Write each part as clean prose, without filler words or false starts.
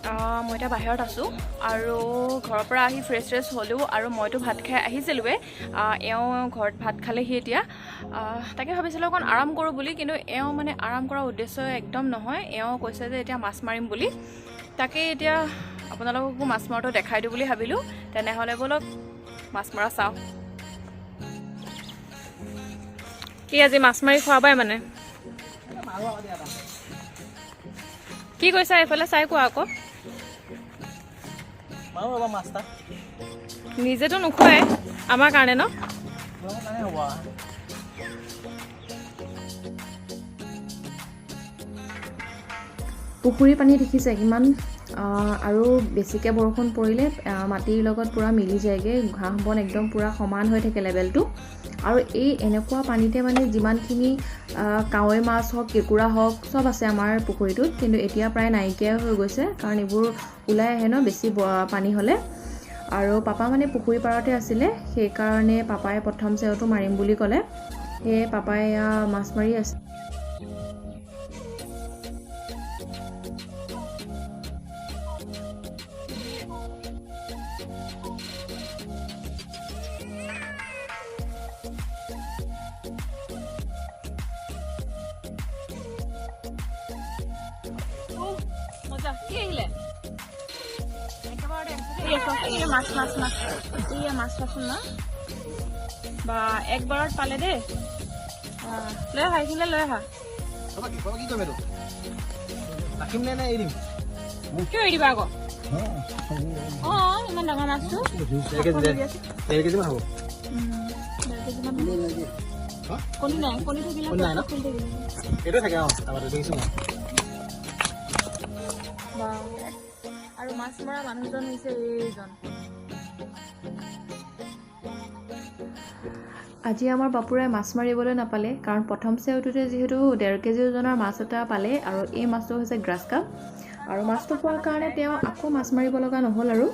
মই এতিয়া বাহিৰত আছোঁ আৰু ঘৰৰ পৰা আহি ফ্ৰেছ ফ্ৰেছ হ'লোঁ আৰু মইতো ভাত খাই আহিছিলোঁৱে। এওঁ ঘৰত ভাত খালেহি এতিয়া। তাকে ভাবিছিলোঁ অকণ আৰাম কৰোঁ বুলি, কিন্তু এওঁ মানে আৰাম কৰাৰ উদ্দেশ্য একদম নহয়। এওঁ কৈছে যে এতিয়া মাছ মাৰিম বুলি। তাকেই এতিয়া আপোনালোককো মাছ মৰাটো দেখাই দিওঁ বুলি ভাবিলোঁ। তেনেহ'লে ব'লক মাছ মৰা চাওঁ। কি আজি মাছ মাৰি খোৱাবাই মানে? কি কৈছা এইফালে চাই কোৱা আকৌ। মাৰো ৰ'বা মাছ এটা। নিজেতো নোখোৱাই, আমাৰ কাৰণে ন? তোমালোকৰ কাৰণে হ'ব আৰু। পুখুৰীৰ পানী দেখিছে কিমান, আৰু বেছিকৈ বৰষুণ পৰিলে মাটিৰ লগত পূৰা মিলি যায়গৈ, ঘাঁহ বন একদম পূৰা সমান হৈ থাকে লেভেলটো। আৰু এই এনেকুৱা পানীতে মানে যিমানখিনি কাৱৈ মাছ হওক, কেঁকুৰা হওক, চব আছে আমাৰ পুখুৰীটোত। কিন্তু এতিয়া প্ৰায় নাইকিয়াই হৈ গৈছে, কাৰণ এইবোৰ ওলাই আহে ন বেছি পানী হ'লে। আৰু পাপা মানে পুখুৰী পাৰতে আছিলে, সেইকাৰণে পাপাই প্ৰথম চেওটো মাৰিম বুলি ক'লে। সেয়ে পাপাই এয়া মাছ মাৰি আছে। মজা, কি আহিলে? একেবাৰতে আহিছে। মাছ মাছ মাছ, এইয়া মাছ চাচোন না, বা একবাৰত পালে দেই। লৈ আহা, এইখিনিলে লৈ আহা। ৰ'বা, ৰ'বা, কি কৰিম এইটো? ৰাখিম নে নে এৰি দিম? কিয় এৰি দিবা আকৌ? অঁ, ইমান ডাঙৰ মাছটো। 1.5 কেজি, 1.5 কেজি মান হ'ব। 1.5 কেজিমান হ'ব। কণী নাই, কণী থাকিলে কণী নাই ন? খুলি থাকিলে। এইটোৱে থাকে। অঁ, তাৰপৰা দেখিছোঁ মই। বা, আৰু মাছ মৰা মানুহজন হৈছে এইজন। আজি আমাৰ বাপুৰাই মাছ মাৰিবলৈ নাপালে, কাৰণ প্ৰথম চেওটোতে যিহেতু 1.5 কেজি ওজনৰ মাছ এটা পালে আৰু এই মাছটো হৈছে গ্ৰাছ কাপ। আৰু মাছটো পোৱাৰ কাৰণে তেওঁ আকৌ মাছ মাৰিব লগা নহ'ল আৰু।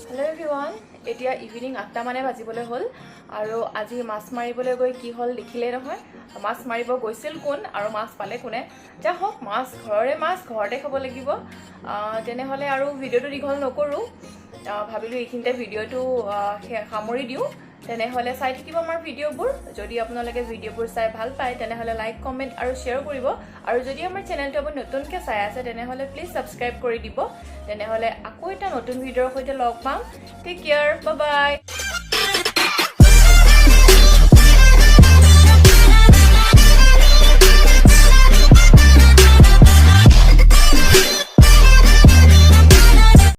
হেল্ল' এভৰিৱান, এতিয়া ইভিনিং 8টা মানে বাজিবলৈ হ'ল আৰু আজি মাছ মাৰিবলৈ গৈ কি হ'ল দেখিলেই নহয়। মাছ মাৰিব গৈছিল কোন আৰু মাছ পালে কোনে? যা হওক, মাছ ঘৰৰে মাছ, ঘৰতে খাব লাগিব। তেনেহ'লে আৰু ভিডিঅ'টো দীঘল নকৰোঁ। ভাবিলোঁ এইখিনিতে ভিডিঅ'টো সামৰি দিওঁ। তেনেহ'লে চাই থাকিব আমাৰ ভিডিঅ'বোৰ। যদি আপোনালোকে ভিডিঅ'বোৰ চাই ভাল পায়, তেনেহ'লে লাইক, কমেণ্ট আৰু শ্বেয়াৰ কৰিব। আৰু যদি আমাৰ চেনেলটো আপুনি নতুনকৈ চাই আছে, তেনেহ'লে প্লিজ ছাবস্ক্ৰাইব কৰি দিব। তেনেহ'লে আকৌ এটা নতুন ভিডিঅ'ৰ সৈতে লগ পাম। Take care, bye bye.